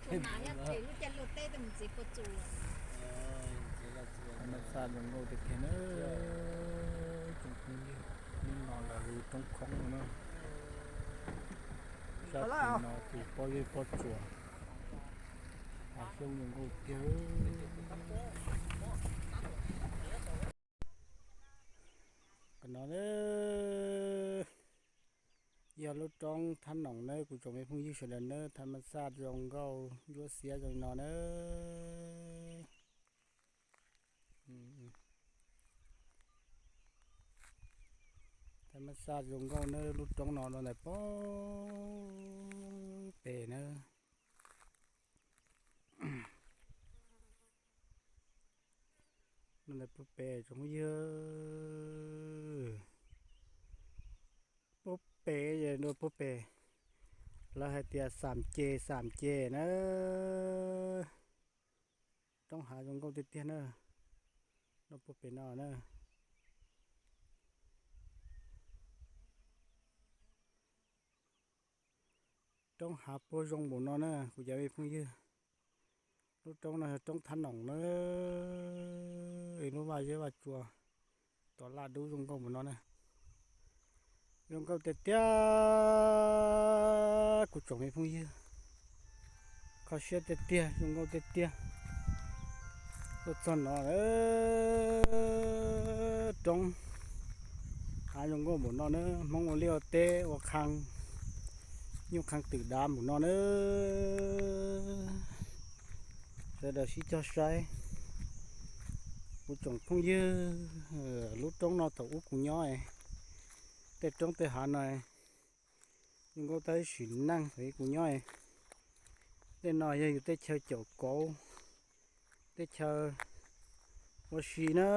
Thaj ma xaj zoo nkauj tiag tiag na. Tsoom phooj ywg, hnub no lawv hu roob khoob no na. Sab tim no tus pob zeb pob tsuas, hav xyoob zoo nkauj tiag. Qhov no yog lub roob Thab Noom nawb kuv tsoom me phooj ywg sawv daws nawb. Thaj ma xaj zoo nkauj ntsuab xiab zoo li no nawb. Thaj ma xaj zoo nkauj nawb, lub roob no rau ntawm puag pem nawb. Rau ntawm puag pem tsoom phooj ywg, puag pem, rau puag pem, lawv hais tias Xam Ces, Xam Ces na. Roob hav zoo nkauj tiag tiag na, rau puag pem no na. Roob hav puag zoo npaum no na kuv cov me phooj ywg. Lub roob no yog roob Thab Noom na, lub vaj zeb vaj tsua, tus laj dub zoo nkauj npaum no na. Zoo nkauj tiag tiag kuv tsoom me phooj ywg, kho siab tiag tiag, zoo nkauj tiag tiag. Tuaj txog no, roob hav zoo nkauj npaum no na, Hmoob ua liaj ua teb ua qhee, nyuj qhee twm dav npaum no na. Sawv daws sib cog saib, kuv tsoom phooj ywg, lub roob no thaum ub kuv nyob, tej roob tej hav no zoo nkauj tab sis neej thaum ub kuv nyob. Tej no yog yus tej chaw caum kauv, tej chaw ua si na.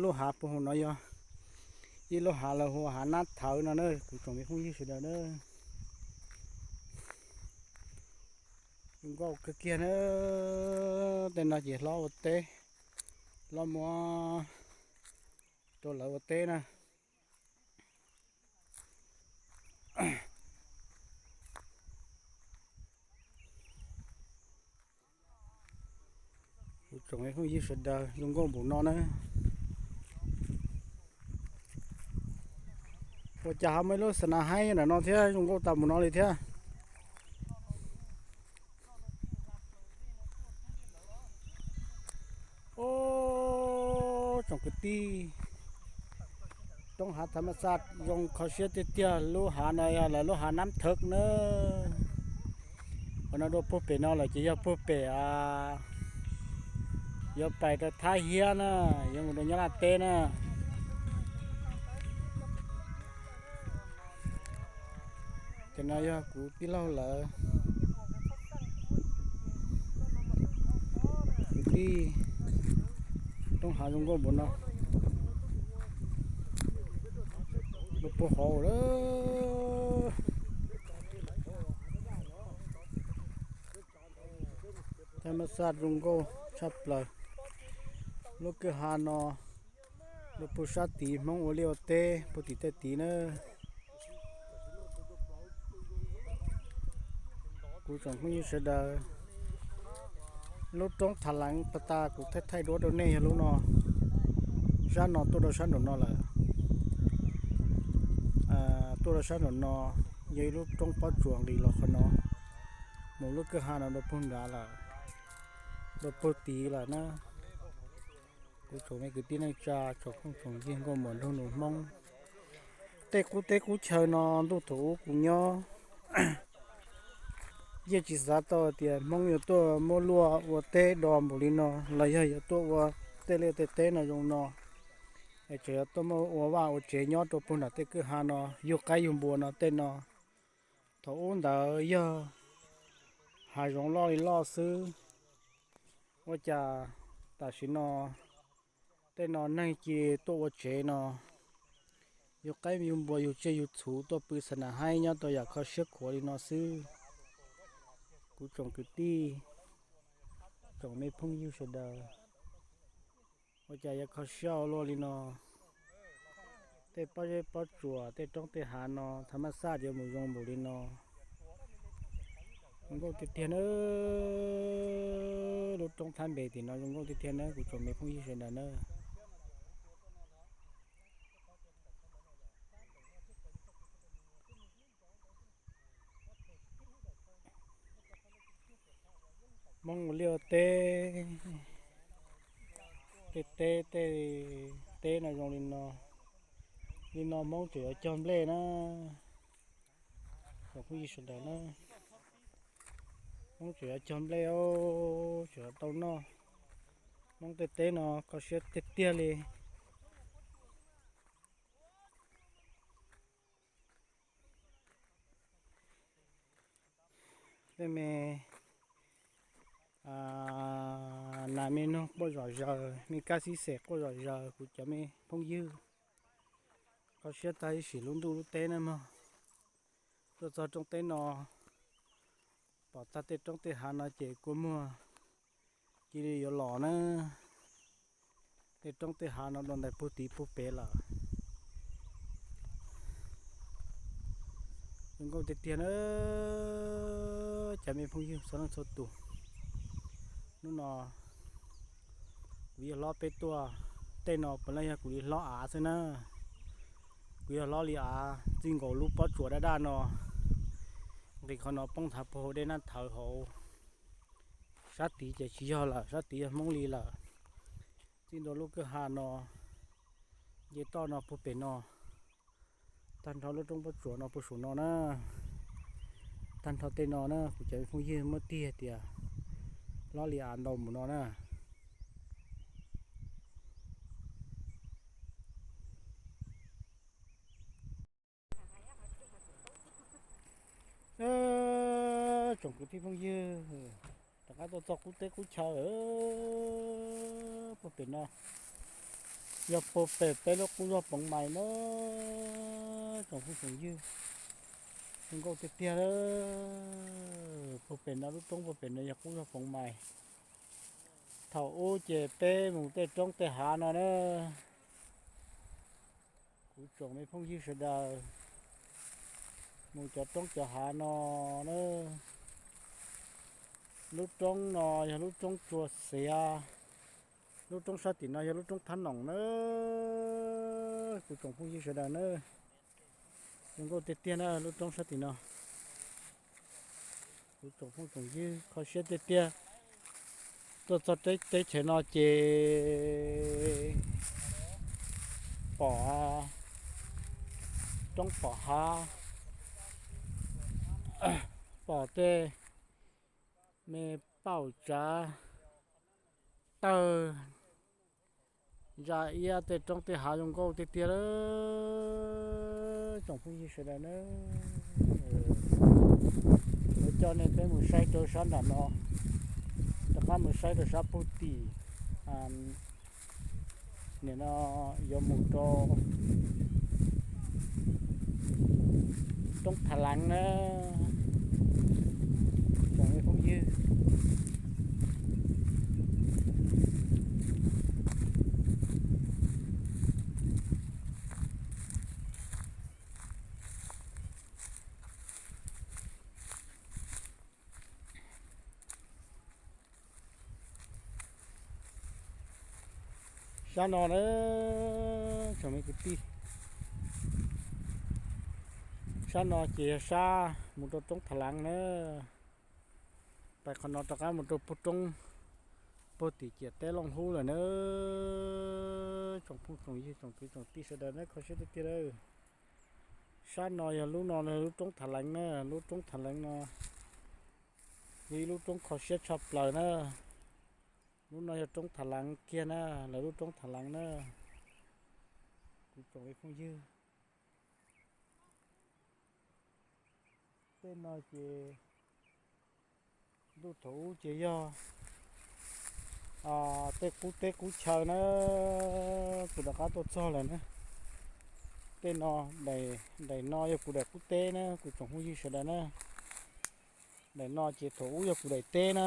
Lub hav puag hauv no yog ib lub hav lawv hu hav Nab Thawv no na kuv tsoom me phooj ywg sawv daws na. Zoo nkauj kawg kiag na. Tej no ces hlob ua teb, hlob muab rau lawv ua teb na. Kuv tsoom phooj ywg sawv daws, zoo nkauj npaum no na. Ua cas ho muaj ib lub xa nas haib nram no thiab, zoo nkauj tas npaum no li thiab. Os, tsoom kwv tij, roob hav Thaj Ma Xaj zoo kho siab tiag tiag. Lub hav no yog lawv lub hav Nab Thawv na. Qhov no dua puag pem no lawm ces yog puag pem, yuav pais rau Thab Hiab na, yuav mus rau Nyab Laj teb na. Ces no yog kuv tij laug lawv, kuv tij, roob hav zoo nkauj npaum no, dua puag hauv lawm. Thaj Ma Xaj zoo nkauj tshaj plaws. Lub kwj ha no, lub puag sab tid Hmoob ua liaj ua teb puag tim tej tid na. Kuv tsoom phooj ywg sawv daws, lub roob Thav Leev pas tas kuv thaij thaij duab rau nej yog lub no, sab no tuaj rau sab nraum no lawm. Tuaj rau sab nraum no yog ib lub roob pob tsuas nqis los qhov no, mus lub kwj ha no dua puag nrad lawm, dua puag tid lawm na. Kuv tsoom me kwv tij neej tsa, tsoom phooj tsoom ywg nkauj muam nraug nus Hmoob, tej qub teb qub chaw no ntuj thaum ub kuv nyob, yeej tsis xav tau tias Hmoob yuav tuaj muab luaj ua teb do npaum li no, los yog yuav tuaj ua tej liaj tej teb no zoo no, es tseem yuav tuaj muab ua vaj ua tsev nyob rau puag nram tej kwj ha no, yug qaib yug npua no tej no. Thaum ub ntawd yog hav zoov loj li loj xwb, ua cas tam sim no tej no neeg cia tuaj ua tsev no, yug qaib yug npua yug tsiaj yug txhu tuaj pw xa nas haib nyob tau yam kho siab khuav li no xwb. Kuv tsoom kwv tij, tsoom me phooj ywg sawv daws, ua cas yuav kho siab ua luaj li no? Tej pob zeb pob tsuas, tej roob tej hav no, Thaj Ma Xaj yuav mus zoo npaum li no. Zoo nkauj tiag tiag na. Lub roob thab npe tim no zoo nkauj tiag tiag na kuv tsoom me phooj ywg sawv daws na. Hmoob ua liaj ua teb, tej teb tej teb no zoo li no, li no Hmoob tseem yuav cog nplej na. Tsoom phooj ywg sawv daws na, Hmoob tseem yuav cog nplej os, tseem yuav tau noj. Hmoob tej teb no kho siab tiag tiag li. Tej me nas me noog quaj zom zaws, me kab xib xem quaj zom zaws kuv cov me phooj ywg. Kho siab tag ib sim lub ntuj lub teb na mog. Tuaj txog rooj teb no, pom tag tej roob tej hav no ces kua muag cia li yuav los na. Tej roob tej hav no dua ntais puag tid puag pem lawm. Zoo nkauj tiag tiag na, cov me phooj ywg txhua leej txhua tus. Hnub no kuv yawg hlob peb tuaj, tej no puav leej yog kuv li hlob av xwb na. Kuv yawg hlob li av txij nkaus lub pob tsuas daj daj no, nqis qhov no poob nthav puag hauv dej Nab Thawv hauv. Sab tid ces tsis yog lawm, sab tid yog Hmoob li lawm. Txij ntua lub kwj ha no, nce toj no puag pem no, tag nrho lub roob pob tsuas no puag saum no na. Tag nrho tej no na kuv cov phooj ywg muab tig tias hlob li av ntau mus no na. Tsoom kwv tij phooj ywg, rov qab tuaj txog qub teb qub chaw puag pem no, yog puag pem peb lub qub zog Poov Mais na. Tsoom phooj tsoom ywg, zoo nkauj tiag tiag. Puag pem no lub roob puag pem no yog qub zog Poov Mais. Thaum ub ces peb mus tej roob tej hav no na. Kuv tsoom me phooj ywg sawv daws, mus cov roob cov hav no na. Lub roob no yog lub roob Tsua Xiav, lub roob sab tim no yog lub roob Thab Noom na. Kuv tsoom phooj ywg sawv daws na, zoo nkauj tiag tiag na lub roob sab tim no. Kuv tsoom phooj tsoom ywg, kho siab tiag tiag. Tuaj txog teb chaws no ces pom roob pom hav, pom tej me pauj tsav tawg, zaj iab tej roob tej hav zoo nkauj tiag tiag lawm. Tsoom phooj ywg sawv daws na, yuav coj nej peb mus saib rau sab nram no, rov qab mus saib rau sab puag tim nim no yuav mus rau roob Thav Leev na. Tsoom phooj ywg, sab no na, tsoom me kwv tij, sab no ces yog sab mus rau roob Thav Leev na. Pais qhov no rov qab mus rau puag roob, puag tim ciam teb Looj Hub lawm na. Tsoom phooj tsoom ywg tsoom kwv tsoom tij sawv daws na, kho siab tiag tiag lawm. Sab no yog lub no lub roob Thav Leev na, lub roob Thav Leev no yog ib lub roob kho siab tshaj plaws na. Lub no yog roob Thav Leev kiag na, lawv lub roob Thav Leev na. Kuv tsoom phooj ywg, tej no ces ntuj thaum ub ces yog tej qub teb qub chaw na, kuv rov qab tuaj txog lawm na. Tej no, daim no yog kuv daim qub teb na, kuv tsoom phooj ywg sawv daws na. Daim no ces thaum ub yog kuv daim teb na.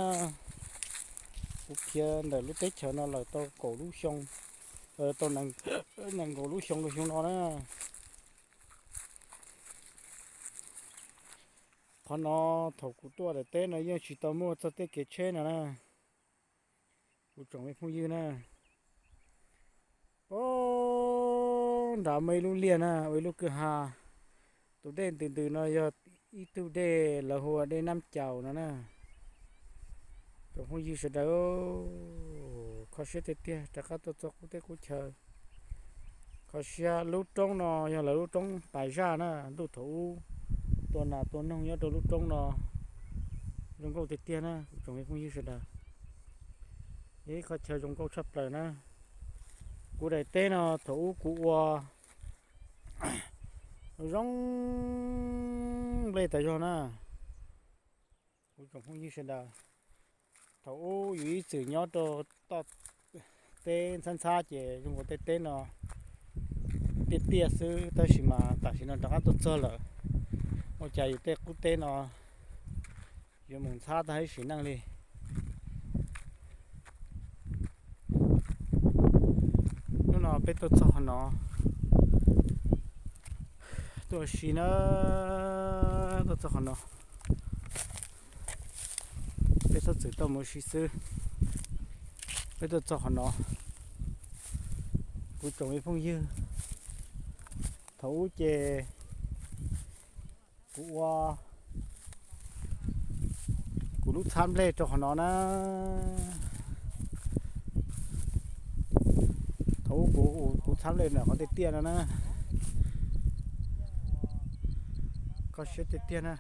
Kuv khiav ntawm lub teb chaws no lawm tau kaum lub xyoo, tau nees nkaum lub xyoo rau xyoo no na. Qhov no thaum kuv tuaj daim teb no yeej tsis tau muaj txog tej kev tsheb no na. Kuv tsoom me phooj ywg na, puag nrad muaj ib lub liaj na, ua ib lub kwj ha. Tus dej ntws ntws no yog ib tug dej lawv hu ua dej Nab Caus no na. Tsoom phooj ywg sawv daws, kho siab tiag tiag rov qab tuaj txog qub teb qub chaw. Kho siab lub roob no yog lawv lub roob pas zaj na, ntuj thaum ub tua nas tua noog nyob rau lub roob no. Zoo nkauj tiag tiag na kuv tsoom me phooj ywg sawv daws. Ib qho chaw zoo nkauj tshaj plaws na. Kuv daim teb no thaum ub kuv ua zoo nplej tas zog na. Kuv tsoom phooj ywg sawv daws, thaum ub yus ib txwm nyob rau toj teb ntxhab ntxhab ces zoo nkaus tej teb no tiaj tiaj xwb, tab sis mas tam sim no rov qab tuaj txog lawm, ua cas yus tej qub teb no yuav mus ntxhab tag ib sim neej li. Hnub no peb tuaj txog qhov no, tuaj si na, tuaj txog qhov no, peb txhob txwm tuaj mus si xwb, peb tuaj txog qhov no. Kuv tsoom me phooj ywg, thaum ub ces kuv ua kuv lub txhab nplej rau qhov no na. Thaum ub kuv, kuv txhab nplej ntawm qhov tiaj tiaj no na. Kho siab tiag tiag na.